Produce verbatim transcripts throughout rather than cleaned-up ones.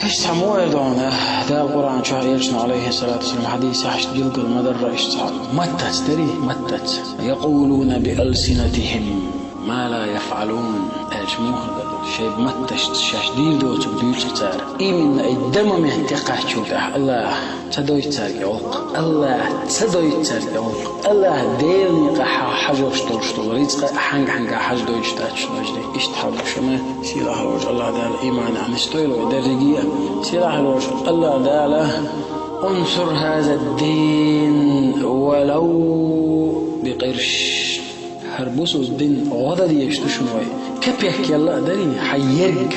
Иштта цхьа мо эр ду хьуна, Дала Къуръан чохь, элчано, алейхиссалату вассалам, хьадисехь иштта билгал ма дарра, иштта цхьа маттаца дарий, маттаца. «يقولون بألسنتهم ما لا يفعلون», аьлча муха ду, шайн матташца шаьш дийр доцург дуьйцу цара. Именно и дама метте кхаччул тӀаьхьа Аллах ца дойту цаьрга гӀуллакх. Аллах ца дойту цаьрга гӀуллакх. Аллах Делан некъа хьа-, хьажош долуш долу рицкъа хьанга-хьанга хьажа дойтуш дац шуна, вежарий. Иштта хьал ду шуна. Сийлахь волчу Аллах Дала иман а нисдойла вай дерриге а. Сийлахь волчу Аллах Дала: «انصر هذا الدين ولو بقرش». ХӀара бусулба дин гӀо дан дезаш ду шуна вай. Кепек елла а дарий, хьан ерг,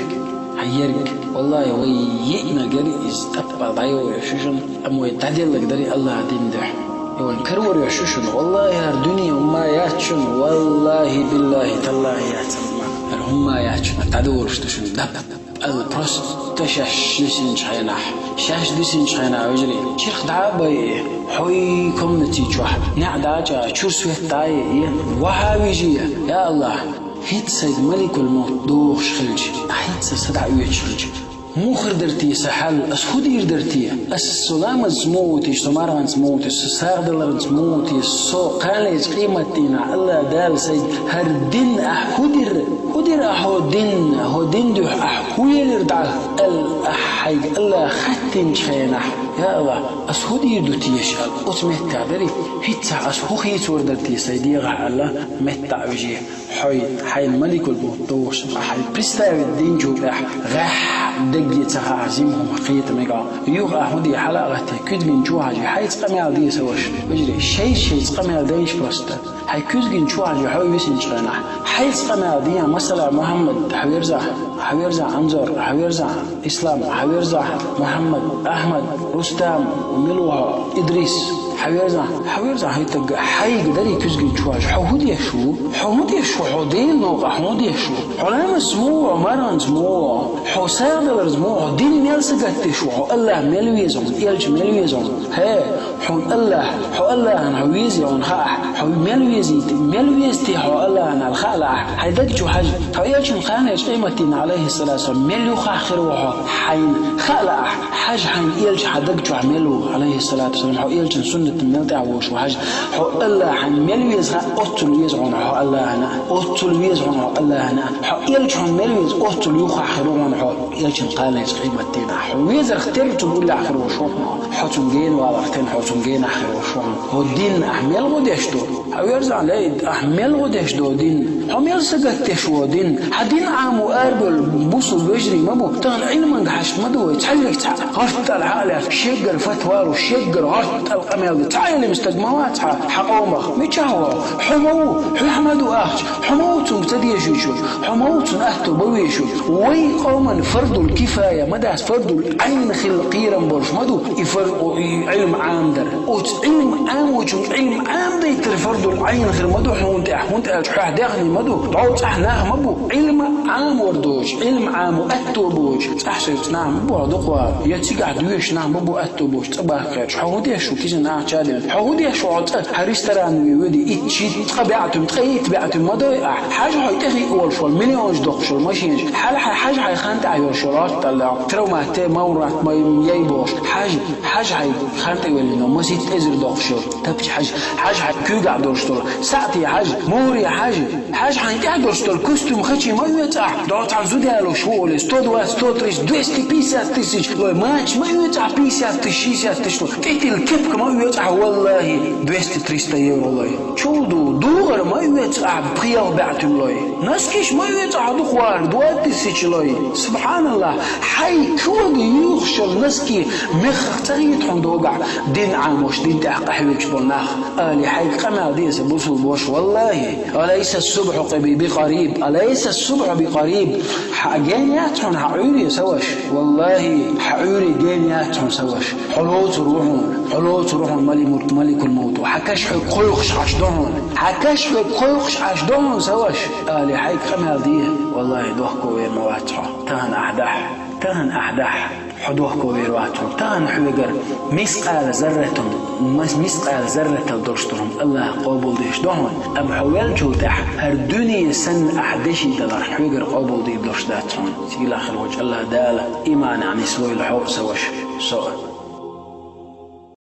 хьан ерг. Валлахи, вай йиънарг ярий иза тӀаппа дӀайовлуш ю шуна, амма вай дӀаделларг дарий Аллах дин дуьхьа. И вайн карор йолуш ю шуна. Валлахи, хӀара дуьне хӀумма яц шуна. Валлахи, биллахи, таллахи, яц хӀара хӀумма. ХӀара хӀумма яц шуна. ДӀадолуш ду шуна дап. Ала просто шаьш дисинчу хенахь, шаьш дисинчу хенахь, вежарий, чирх дӀа а байи, хьо и комнати чохь, неӀ дӀа а чӀа, чуьра свет дӀа а йи, вахьа вижи, я Аллах, хӀинца сайга маликул мовт дохуш хилча, ахь хӀинца са дӀа оьцуш хилча, муха хир дара те сан хьал, ас хӀун дийр дара те? Ас со ламазца муха ву те, со марханца муха ву те, со сагӀа даларца муха ву те, со кханалерчу къематдийнахь Аллах Дала сайга: «ХӀара дин ахь хӀун дира? ХӀун дира ахь хӀо дин? ХӀо дин дуьхьа ахь хӀун елира дӀа?» — аьлла, ахь хьайга Аллах хаттинчу хенахь, я Аллах, ас хӀун дийр ду теша аьлла, оцу меттехь дарий, хӀинццехь ас хӀун хийцор дара те сайн дегӀахь аьлла, меттахь вижи. Хьой, хьайна маликул мовт дохуш, ахь хьайн представить динчул тӀаьхьа гӀехь дегге ца хаахь, жима хӀума кхета мега. Юха ахь хӀун де, хьала а гӀатте, куьзгина чу хьажи, хьайца къамел де, сан ваша. Вежарий, шайца-шайца къамел дайша просто. Хьайн куьзгина чу хьажи, хьо висинчу хенахь. Хьайца къамел де, масала, Мухьаммад, хьан верзахь, хьан верзахь Анзор, хьан верзахь Ислам, хьан верзахь Мухьаммад, Ахьмад, Рустам, мила ву хьо, Идрис, хьан верзахь, хьан верзахь хӀай таг, хьайга дарий куьзгина чу хьажа. Хьо хӀун деш ву? Хьо хӀун деш ву? Хьо Делан новкъа хьо хӀун деш ву? Хьо ламазца муха ву, марханца муха ву? Хьо сагӀа даларца муха ву? Хьо дин мел сагатдеш ву? Хьо Аллах мел веза хьуна, элча мел веза хьуна? ХӀе, хьуна Аллах, хьо Аллахана хьо веза хьуна хаахь, хьо мел везийта, мел веза те хьо Аллахана аьлла хаа лаахь, хьайн даг чу хьажа. Хьо элчан кханалерчу къематдийнахь, алейхиссалату вассалам, мел юхахь хир ву хьо, хьайна хаа лаахь, хьажа хьайн элча хьан даг чохь мел ву, алейхиссалату вассалам, хьо элчан суннатна мел тӀаьхьа волуш ву хьажа. Хьо Аллахана мел веза хаахь, оццул веза хьуна хьо Аллахана, оццул веза хьуна хьо Аллахана, хьо элча хьуна мел веза, оццул юхахь хир ву хьуна хьо. Элчан кханалерчу къематдийнахь хьо везарх терра цунна уллехь хир волуш ву хьуна. Хьо цунна гена валарх терра, хьо цунна генахь хир волуш ву хьуна. ХӀо дин ахь мел гӀо деш ду? Хьан верзахь, лей, ахь мел гӀо деш ду дин? Хьо мел сагатдеш ву дин? Хьан дин Ӏамо арабевлла бусулба вежарий ма бу. Тахана Ӏилманга хьашт ма ду вай. Цхьаьллиг цхьаъ гӀортал хьа а лаьцна, шеггара фатва луш, шеггара гӀортал къамел ду. Цхьа а Ӏилма стаг ма вац хьан, хьан къомах. Мичахь ву? Хьо ма ву? Хьоьхь ма ду ахча? Хьо ма ву цунга ца дезаш? Хьо ма ву цунна аьтто бан везаш? Вай къоман фардул кифая ма дац, фардул Ӏайн хила кхерам болуш ма ду и фар-, и Ӏилма Ӏамадар. Оцу Ӏилма Ӏамочунга Ӏилма Ӏамадайтар фардул Ӏайн хир ма ду хьуна тӀехь, хӀунда аьлча хьоьхь даьхни ма ду, дӀо цӀахь нах ма бу. Ӏилма Ӏамор доцуш, Ӏилма Ӏамо аьтто боцуш, цӀахь шайца нах ма бу хьо дукха, я цигахь доьшуш нах ма бу аьтто боцуш, цӀа баккхерчу. Хьо хӀун деш ву кизина ахча а делла? Хьо хӀун деш ву хьо цӀа? Хьан ресторан ве веди, итт шийтта, ткъа баьӀ туьма, ткъе итт баьӀ туьма ма дой ахь? Хьажа хьо тӀехиъ волуш волу миллионаш доккхуш йолу машинаш. Хьала хьан, хьажа хьайн хан тӀехь йолуш йолу гӀортал, травмат, маврат, ма-, яй бохуш. Хьажа, хьажа хьайн хан тӀе веллина маситта эзар доккхуш йолу тапча хьажа, хьажа хьайн куьйгахь долуш долу саӀти хьажа, мури хьажа. Хьажа хьайн тӀехь долуш долу костюм, хачи ма оьцу ахь, дӀо цхьана зуда ялош ву олий, сто двадцать, сто тридцать, двести пятьдесят тысяч лой, мача ма оьцу ахь, пятьдесят тысяч, шестьдесят тысяч лой, тӀетилла кепка ма оьцу ахь, валлахи, двести, триста евро лой. Чул ду, дугӀар ма оьцу ахь, пхи-ялх баьӀ туьма лой. Носкиш ма оьцу ахь, дукхавар, два тысячи лой. Субханаллах, хьайн кога юьйхуш йолу носки мехах ца хета хьуна догахь, дин Ӏамош, дин тӀехь къахьоьгуш болу нах. Али, хьайга къамел де, сан бусулба ваша, валлахи. «أليس الصبح بقريب؟ أليس الصبح بقريب؟» Хьан ген яц хьуна хьан Ӏуьйре, сан ваша? Валлахи, хьан Ӏуьйре ген яц хьуна, сан ваша. Хьо лоцур ву хьуна, хьо лоцур ву хьуна мали-, мурт-, маликул мовт. Хьан каш хьоьга кхойкхуш Ӏаш ду хьуна. Хьан каш хьоьга кхойкхуш Ӏаш ду хьуна, сан ваша. Али, хьайга къамел де, валлахи, дохко вер ма вац хьо. Тахана ахь дахь. Тахана ахь дахь, хьо дохко вер вац хьуна. Тахана хьоьгара мискъала зарратун, мас-, мискъала зарратал долуш долу хӀума Аллаха къобалдеш до хьуна. Амма хьо веллачул тӀаьхьа хӀара дуьне санна ахь деши даларх хьоьгара къобалдийр долуш дац хьуна. Сийлахь хир волчу Аллаха Дала иманехь нислойла хьо а, сан ваша, со а.